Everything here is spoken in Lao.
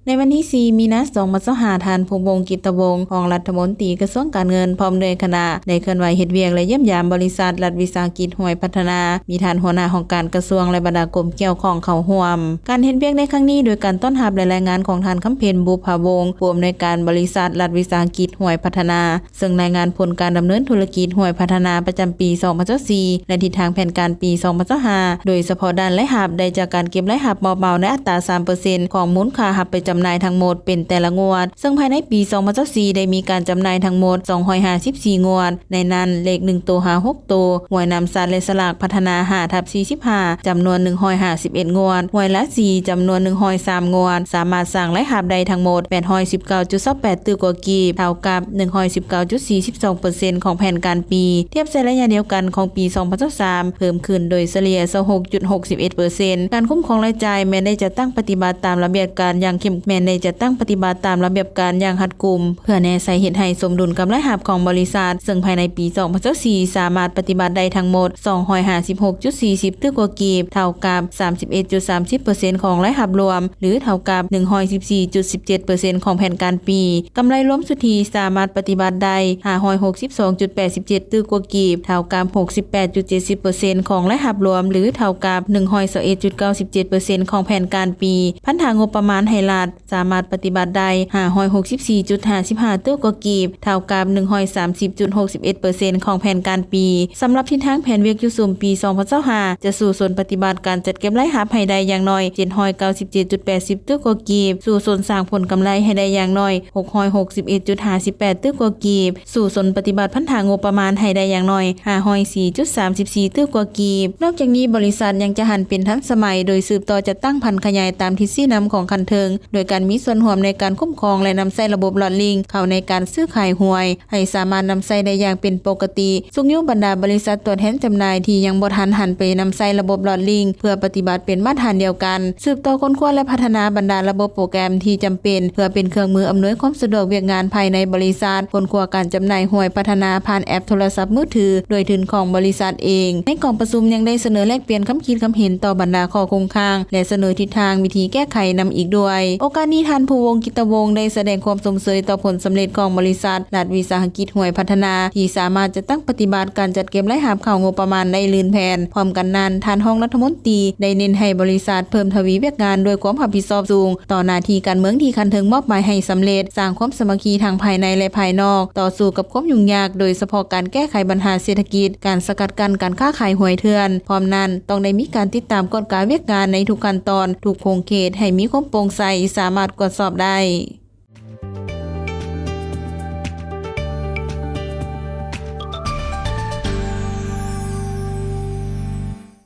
ໃນວັນທີສີ່ ມີນາ ສອງພັນຊາວຫ້າ ທ່ານ ພູວົງ ກິດຕະວົງ ຮອງລັດຖະມົນຕີກະຊວງການເງິນ ພ້ອມດ້ວຍຄະນະ ໄດ້ເຄື່ອນໄຫວເຮັດວຽກ ແລະ ຢ້ຽມຢາມບໍລິສັດລັດວິສາຫະກິດຫ້ວຍພັດທະນາ ມີທ່ານຫົວໜ້າຫ້ອງການກະຊວງ ແລະ ບັນດາກົມກ່ຽວຂ້ອງເຂົ້າຮ່ວມ. ການເຮັດວຽກໃນຄັ້ງນີ້ ໂດຍການຕ້ອນຮັບ ແລະ ລາຍງານຂອງທ່ານ ຄຳເພັນ ບຸບຜາວົງ ຜູ້ອຳນວຍການບໍລິສັດລັດວິສາຫະກິດຫ້ວຍພັດທະນາ ເຊິ່ງລາຍງານຜົນການດຳເນີນທຸລະກິດຫ້ວຍພັດທະນາປະຈຳປີ ສອງພັນຊາວສີ່ ແລະ ທິດທາງແຜນການປີ ສອງພັນຊາວຫ້າ ໂດຍສະເພາະດ້ານລາຍຮັບ ໄດ້ຈາກການເກັບລາຍຮັບມອບເໝົາໃນອັດຕາ ສາມເປີເຊັນ ຂອງມູນຄ່າຮັບໄປຈຳໜ່າຍທັງໝົດເປັນແຕ່ລະງວດ, ເຊິ່ງພາຍໃນປີ ສອງພັນຊາວສີ່ ໄດ້ມີການຈຳໜ່າຍທັງໝົດ ສອງຮ້ອຍຫ້າສິບສີ່ ງວດ, ໃນນັ້ນ ເລກໜຶ່ງໂຕຫາຫົກໂຕ, ຫວຍນຳສັດ ແລະ ສະຫຼາກພັດທະນາ ຫ້າທັບສີ່ສິບຫ້າ ຈຳນວນ ໜຶ່ງຮ້ອຍຫ້າສິບເອັດ ງວດ, ຫວຍລາຊີ ຈຳນວນ ໜຶ່ງຮ້ອຍສາມ ງວດ, ສາມາດສ້າງລາຍຮັບໄດ້ທັງໝົດ ແປດຮ້ອຍສິບເກົ້າຈຸດຊາວແປດ ຕື້ກວ່າກີບ, ເທົ່າກັບ ໜຶ່ງຮ້ອຍສິບເກົ້າຈຸດສີ່ສິບສອງເປີເຊັນ ຂອງແຜນການປີ, ທຽບໃສ່ໄລຍະດຽວກັນຂອງປີ ສອງພັນຊາວສາມ ເພີ່ມຂຶ້ນໂດຍສະເລ່ຍ ຊາວຫົກຈຸດຫົກສິບເອັດເປີເຊັນ. ການຄຸ້ມຄອງລາຍຈ່າຍແມ່ນໄດ້ຈັດຕັ້ງປະຕິບັດຕາມລະບຽບການຢ່າງເຂັ້ມ, ແມ່ນໄດ້ຈັດຕັ້ງປະຕິບັດຕາມລະບຽບການຢ່າງຮັດກຸມ ເພື່ອແນໃສ່ເຮັດໃຫ້ສົມດຸນກັບລາຍຮັບຂອງບໍລິສັດ, ເຊິ່ງພາຍໃນປີ ສອງພັນຊາວສີ່ ສາມາດປະຕິບັດໄດ້ທັງໝົດ ສອງຮ້ອຍຫ້າສິບຫົກຈຸດສີ່ສິບ ຕື້ກວ່າກີບ, ເທົ່າກັບ ສາມສິບເອັດຈຸດສາມສິບເປີເຊັນ ຂອງລາຍຮັບລວມ ຫຼື ເທົ່າກັບ ໜຶ່ງຮ້ອຍສິບສີ່ຈຸດສິບເຈັດເປີເຊັນ ຂອງແຜນການປີ. ກຳໄລລວມສຸດທີ່ສາມາດປະຕິບັດໄດ້ ຫ້າຮ້ອຍຫົກສິບສອງຈຸດແປດສິບເຈັດ ຕື້ກວ່າກີບ, ເທົ່າກັບ ຫົກສິບແປດຈຸດເຈັດສິບເປີເຊັນ ຂອງລາຍຮັບລວມ ຫຼື ເທົ່າກັບ ໜຶ່ງຮ້ອຍຊາວເອັດຈຸດເກົ້າສິບເຈັດເປີເຊັນ ຂອງແຜນການປີ. ພັນທາງົບປະມານໃຫ້ລັດ ສາມາດປະຕິບັດໄດ້ ຫ້າຮ້ອຍຫົກສິບສີ່ຈຸດຫ້າສິບຫ້າ ຕື້ກວ່າກີບ, ເທົ່າກັບ ໜຶ່ງຮ້ອຍສາມສິບຈຸດຫົກສິບເອັດເປີເຊັນ ຂອງແຜນການປີ. ສຳລັບທິດທາງແຜນວຽກຢູ່ຊຸມປີ ສອງພັນຊາວຫ້າ ຈະສູ້ຊົນປະຕິບັດການຈັດເກັບລາຍຮັບໃຫ້ໄດ້ຢ່າງໜ້ອຍ ເຈັດຮ້ອຍເກົ້າສິບເຈັດຈຸດແປດສິບ ຕື້ກວ່າກີບ, ສູ້ຊົນສ້າງຜົນກຳໄລໃຫ້ໄດ້ຢ່າງໜ້ອຍ ຫົກຮ້ອຍຫົກສິບເອັດຈຸດຫ້າສິບແປດ ຕື້ກວ່າກີບ, ສູ້ຊົນປະຕິບັດພັນທາງົບປະມານໃຫ້ໄດ້ຢ່າງໜ້ອຍ ຫ້າຮ້ອຍສີ່ຈຸດສາມສິບສີ່ ຕື້ກວ່າກີບ. ນອກຈາກນີ້, ບໍລິສັດຍັງຈະຫັນເປັນທັນສະໄໝ ໂດຍສືບຕໍ່ຈັດຕັ້ງຜັນຂະຫຍາຍຕາມທິດຊີ້ນຳຂອງຂັ້ນເທິງ, ໂດຍການມີສ່ວນຮ່ວມໃນການຄຸ້ມຄອງ ແລະ ນຳໃຊ້ລະບົບຫຼອດລິງເຂົ້າໃນການຊື້ຂາຍຫວຍ ໃຫ້ສາມາດນຳໃຊ້ໄດ້ຢ່າງເປັນປົກກະຕິ, ຊຸກຍູ້ບັນດາບໍລິສັດຕົວແທນຈຳໜ່າຍທີ່ຍັງບໍ່ທັນຫັນໄປນຳໃຊ້ລະບົບຫຼອດລິງ ເພື່ອປະຕິບັດເປັນມາດຖານດຽວກັນ, ສືບຕໍ່ຄົ້ນຄວ້າ ແລະ ພັດທະນາບັນດາລະບົບໂປຣແກຣມທີ່ຈຳເປັນ ເພື່ອເປັນເຄື່ອງມືອຳນວຍຄວາມສະດວກວຽກງານພາຍໃນບໍລິສັດ, ຄົ້ນຄວ້າການຈຳໜ່າຍຫວຍພັດທະນາຜ່ານແອັບໂທລະສັບມືຖື ດ້ວຍທຶນຂອງບໍລິສັດເອງ. ໃນກອງປະຊຸມຍັງໄດ້ສະເໜີແລກປ່ຽນຄຳຄິດຄຳເຫັນຕໍ່ບັນດາຂໍ້ຄົງຄ້າງ ແລະ ສະເໜີທິດທາງວິທີແກ້ໄຂນຳອີກດ້ວຍ. ໂອກາດນີ້, ທ່ານ ພູວົງ ກິດຕະວົງ ໄດ້ສະແດງຄວາມຊົມເຊີຍຕໍ່ຜົນສຳເລັດຂອງບໍລິສັດລັດວິສາຫະກິດຫ້ວຍພັດທະນາ ທີ່ສາມາດຈັດຕັ້ງປະຕິບັດການຈັດເກັບລາຍຮັບເຂົ້າງົບປະມານໄດ້ລື່ນແຜນ. ພ້ອມກັນນັ້ນ, ທ່ານຮອງລັດຖະມົນຕີໄດ້ເນັ້ນໃຫ້ບໍລິສັດເພີ່ມທະວີວຽກງານດ້ວຍຄວາມຮັບຜິດຊອບສູງຕໍ່ໜ້າທີ່ການເມືອງທີ່ຂັ້ນເທິງມອບໝາຍໃຫ້ສຳເລັດ, ສ້າງຄວາມສາມັກຄີທັງພາຍໃນ ແລະ ພາຍນອກ, ຕໍ່ສູ້ກັບຄວາມຫຍຸ້ງຍາກ, ໂດຍສະເພາະການແກ້ໄຂບັນຫາເສດຖະກິດ, ການສະກັດກັ້ນການຄ້າຂາຍຫວຍເຖື່ອນ. ພ້ອມນັ້ນ, ຕ້ອງໄດ້ມີການຕິດຕາມກວດກາວຽກງານໃນທຸກຂັ້ນຕອນ, ທຸກຂົງເຂດ ໃຫ້ມີຄວາມໂປ່ງໃສ, ສາມາດກວດສອບໄດ້.